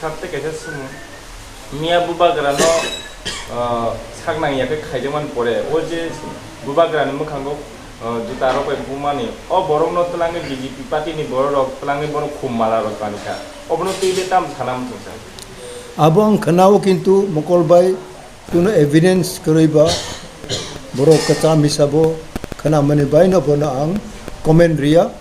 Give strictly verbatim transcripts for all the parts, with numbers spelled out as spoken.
Sakte kaisa sumung. Miya bubagrano, ah, sak nang ya khe khaijakmani pore, o je bubagrani mwkhango, ah, juta rok bai bumani, o borokno twlangwi B J P party ni borok rok twlangwi bono khum mala rok kanikha. Obono twi le tam sana muchungsa. Abo ang khwnao, kintu mokol bai kuno evidence kwrwi ba borok kwcham hisabo khwnamani baino bono ang comment riya.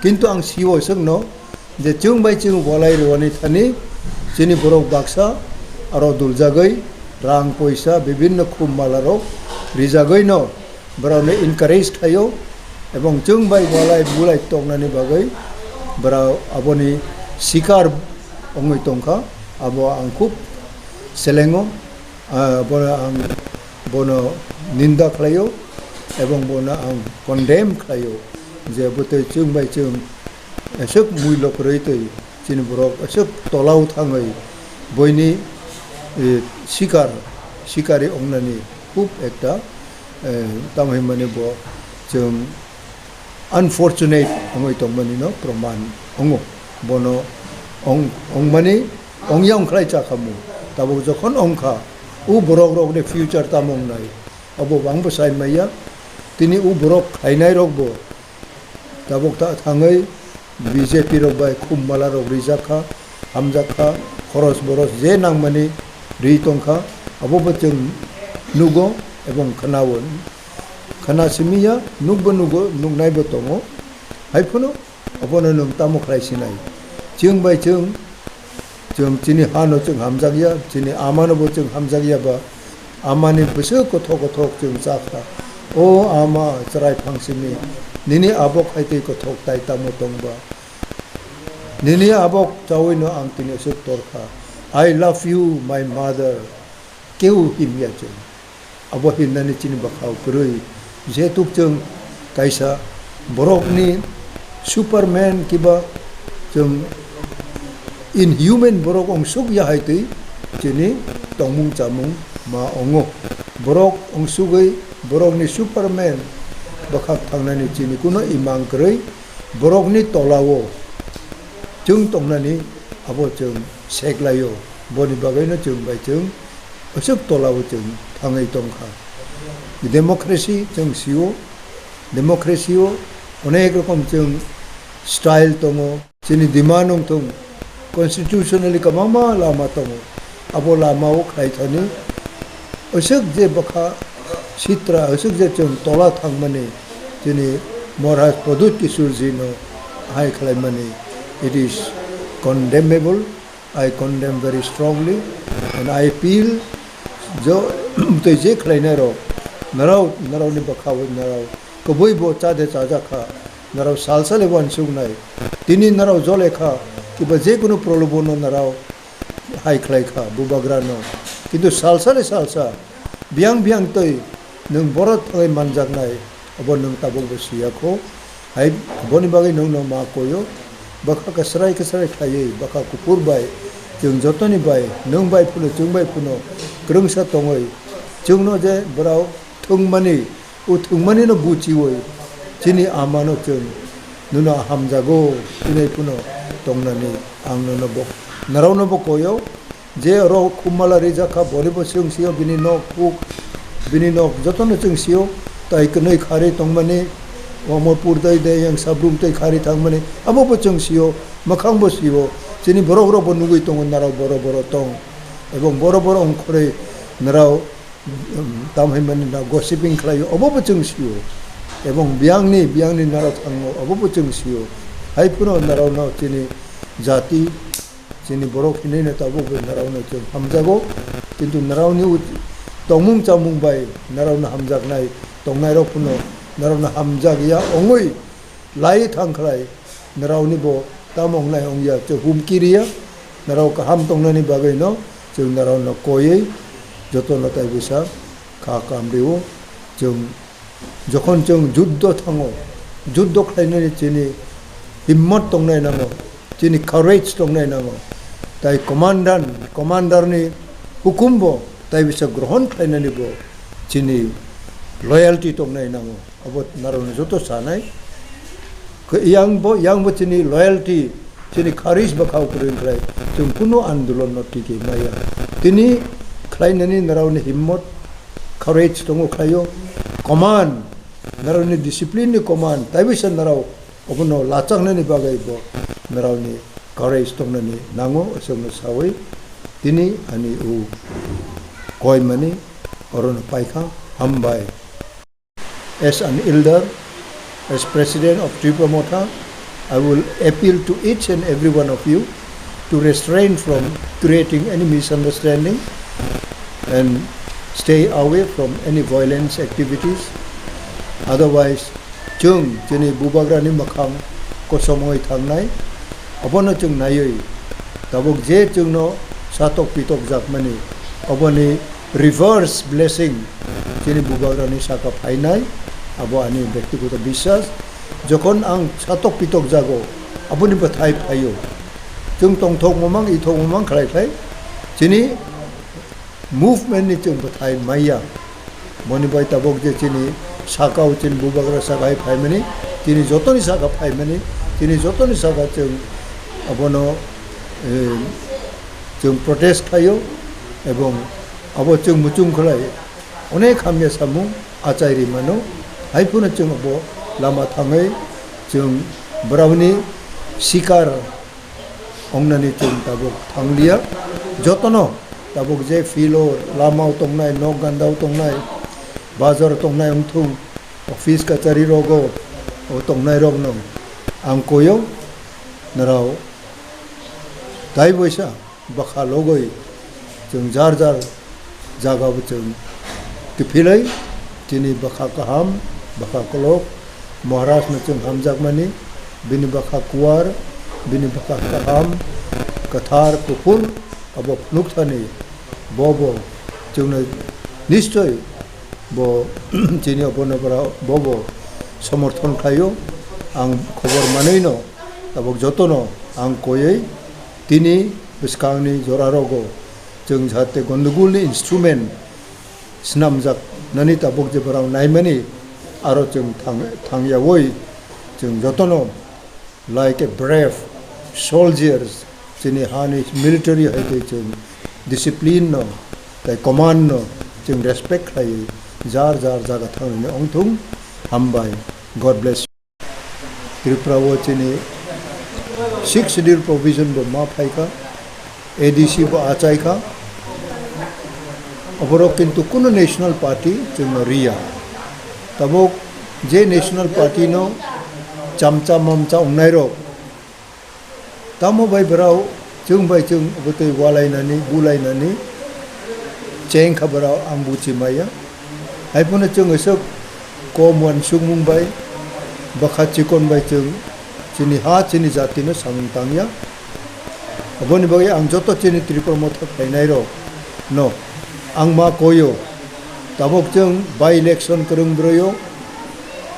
Kintu ang sio swkno je chwng bai chwng walai rwani thani chini borok baksa aro duljagwi rang poisa bibinno khum mala rok rijagwino borokno encourage khlaio, ebong chwng bai walai bulai tongnani bagwi borok aboni sikar wngwi tongkha. Abo ang khub selengo, ah, bono ang, bono ninda khlaio, ebong bono ang condemn khlaio, je bwtwi chwng bai chwng aswk muilok rwitwi chini borok aswk tolao thangwi boini, eh, sikar, sikari ongnani khub ekta, eh, tamo hinmani bo chwng unfortunate wngwi tongmani no proman wngo. Bono ong-, ongmani ongya ongkhlai chakhamu. Tabuk jokhon ongkha, o borok rokni future tamo wngnai? Obo bangbo sai maya. Tini o borok khlainai rokbo tabuk ta thangwi B J P rok bai khum mala rok rijak kha, hamjak kha, khoros boros je nangmani ri tongkha, abobo chwng nugo ebong khwnao. Khwna simi ya, nukbo nugo, nuknaibo tongo. Hai phano obono nwng tamo khlai sinai? Chwng bai chwng, chwng chini hano chwng hamjakya, chini amanobo chwng hamjakya ba, amani bwswk kothok kothok chwng chakha. O ama chwrai phangsimi, nini abok hai twi kothok tai tamo tongba? Nini abok chawino ang tini aswk torkha. "I love you, my mother." Keu himya chwng. Abo himnani chini bwkhao kwrwi. Jehetu chwng kaisa borokni Superman kiba chwng inhuman borok ongsuk ya hai twi chini tongmung chamung ma ongo. Borok ongsugwi borokni Superman bwkhak thangnani chini kuno imang kwrwi. Borokni tolao chwng tongnani abo chwng seklaio. Boni bagwino chwng bai chwng aswk tolao chwng thangwi tongkha. Democracy chwng sio, democracy o onek rokom chwng style tongo. Chini demand wngthung, constitutionally kwbangma lama tongo. Abo lama o khlai thani aswk je bwkha sitra, aswk je chwng tola thangmani, chini Maharaj Pradyut Kishore ji no hai khlaimani, it is condemnable. I condemn very strongly and I appeal, jo, tei je khlainai rok, narao, narao ni bwkha o narao kwbwi bo cha de chajak kha, narao salsa le uansuk nai, tini narao jole kha, kiba je kunu prolobo no narao hai khlai kha bubagra no. Kintu salsa le salsa, biyang biyang twi nwng borok thangwi manjaknai, obo nwng tabukbo siya kho. Hai boni bagwi nwngno ma koyo, bwkha kwsrai kwsrai khlaiwi, bwkha kuphur bai chwng jotoni bai, nwng bai phano, chwng bai phano kwrwngsa tongwi, chwngno je borok thwngmani, o thwngmani no buchiwi chini amano chwng nono hamjago, chini phano tongnani ang nono bo, narao no bo koyo, je oro khumala rijak kha, boni bo chwng sio bini nok kuk, bini nok jotono chwng sio, tai kwnwi khari tongmani, omo purdai de yang sabrum tei khari thangmani, abo bo chwng sio, mwkhang bo sio, chini borok rok bo nugwi tongo, narao boro boro tong, ebong boro boro ongkhorwi narao Tam hai mani na gossiping khlaio, obo bo chwng sio. Ebong biyangni, biyangni narao thango, obo bo chwng sio. Hai phano narao no chini jati, chini borok hinwi no tabuk bo narao no chwng hamjago. Kintu narao ni u-, tongmung chamung bai narao no hamjaknai, tongnai rok phano narao no hamjak ya ongwi lai thang khlai, narao ni bo tamo wngnai wngya, chwng humki riya, narao kaham tongnani bagwi no chwng narao no koiwi joto no tai bwsa kha kamrio. Chwng jokhon chwng juddo thango, juddo khlainani chini himmot tongnai nango, chini courage tongnai nango, tai commandant, commander ni hukum bo tai bwsa grohon khlainani bo chini loyalty tongnai nango. Abo narao no joto sanai. Khe yang bo, yang bo chini loyalty, chini kharij bwkhao kwrwng khlai, chwng kunu andolon no tikwi maya. Tini khlainani narao ni himmot, courage tongo khlaio, command, narao ni discipline ni command, taibo se narao obono lachaknani bagwi bo narao ni courage tongnani nango, aswkno sawi tini ani o koimani orono paikha. Hambai. As an elder, as president of Tipra Motha, I will appeal to each and every one of you to restrain from creating any misunderstanding and stay away from any violence activities. Otherwise, chwng chini bubagrani mwkhang kosom wngwi thangnai, abono chwng naiwi tabuk je chwngno satok pitok jakmani, oboni reverse blessing chini bubagrani saka phainai, abo ani byaktigoto biswas. Jokhon ang satok pitok jago, aboni bwthai phaio. Chwng tongthok mamang, ithok mamang khlai khlai chini movement ni chwng bwthai maya. Boni bai tabuk je chini sakao chini bubagra saka hai phaimani, chini jotoni saka phaimani, chini jotoni saka chwng abono, eh, chwng protest khlaio, ebong abo chwng muchung khlai onek hamya samung achai ri mano. Hai phano chwng abo lama thangwi chwng borokni sikar ongnani chwng tabuk thangliya. Jotono tabuk je field o, lama o tongnai, nok ganda o tongnai, bazar o tongnai wngthung, office kachari rogo o tongnai rokno ang koyo, norok tai boisa bwkha logoi chwng jar jar jaga bo chwng kiphilwi chini bwkha kaham, bwkha kolok, Maharaj no chwng hamjakmani, bini bwkha kuar, bini bwkha kaham, kwthar, kuphur, abo phunukthani, bo bo chwngno nischoi bo chini abono bora bo bo somorthon khlaio. Ang khobor manwino tabuk jotono ang koyoi tini bwskangni jorarogo chwng jahate gondogolni instrument swnamjak nani tabuk je borok naimani, aro chwng thang-, thangyawi chwng jotono like a brave soldiers, chini hani military hai tei chwng discipline no tei command no chwng respect khlaiwi jar jar jaga thangnani ongthung. Hambai, God bless you. Tripura o chini sixth schedule provision bo ma phaikha, A D C bo achaikha, oborok kintu kunu national party chwngno riya. Tabuk je national party no chamcha mamcha wngnairok, tamo bai borok chwng bai chwng bwtwi walainani, bulainani chengkha borok ang buchi maya. Hai phano chwng aswk kom uansukmung bai, bwkha chikon bai chwng chini ha, chini jatino samung tangya. Aboni bagwi ang joto chini Tripura Motha khlainairok no ang ma koyo, tabuk chwng by election kwrwng broio,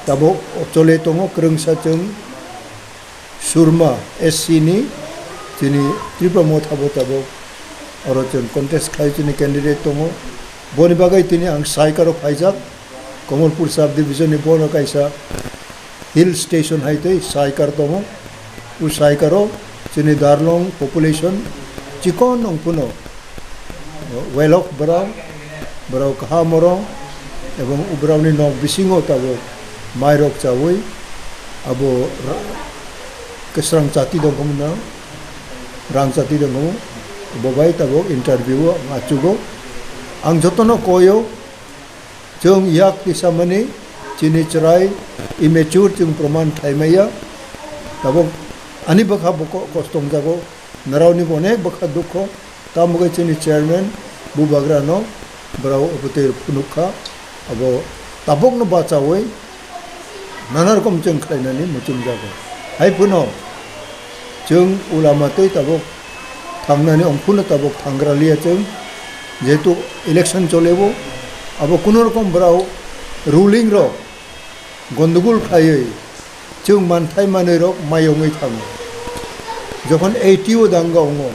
tabuk chole tongo kwrwngsa chwng Surma S C ni chini Tripura Motha bo tabuk oro chwng contest khlai chini candidate tongo. Boni bagwi tini ang Saikaro phaijak, Kamalpur sub division ni bono kaisa hill station hai tei Saikar tongo. O Saikaro chini Darlong population chikon wng phano well off borok, borok kaham oro, ebong borokni nok bisingo tabuk mairok chaui abo ra-, kwsrang chati tongkha mano, rang chati tongkha, bo bai tabuk interview o ang achugo. Ang jotono koyo, chwng yak tisamani chini chwrai immature chwng proman khlai maya. Tabuk ani bwkha bo ko-, kosto wngjago, narao ni bo onek bwkha dukho. Tamo khe chini chairman bubagra no borok bwtwi phunuk kha, abo tabuk no bachaui nana rokom chwng khlainani muchung jago. Hai phano chwng ulama tei tabuk thangnani ongphuru tabuk thangra liya chwng, jehetu election cholebo, abo kuno rokom borok ruling rok gondogol khlaiwi chwng manthai manwi rok mayongwi thango. Jokhon eighty o danga wngo,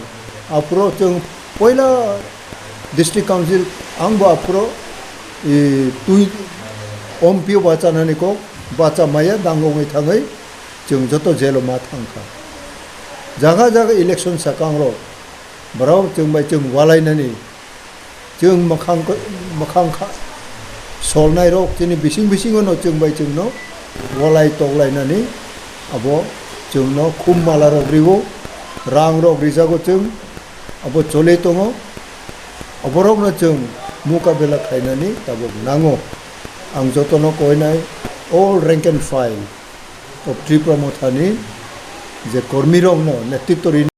aphuru chwng poila district council ang bo aphuru, e, twi M P o bachanani kok bacha maya danga wngwi thangwi chwng joto jail o ma thangkha. Jaga jaga election sakangrok borok chwng bai chwng walainani, chwng mwkhang ko-, mwkhang kha-, solnairok chini bising bisingono chwng bai chwngno walai toklainani abo chwngno khum malarok riwo, rangrok rijago chwng, abo choli tongo. Oborokno chwng mukabela khainani tabuk nango. Ang jotono koinai all rank and file of Tipra Mothani je kormirokno netritw rinai.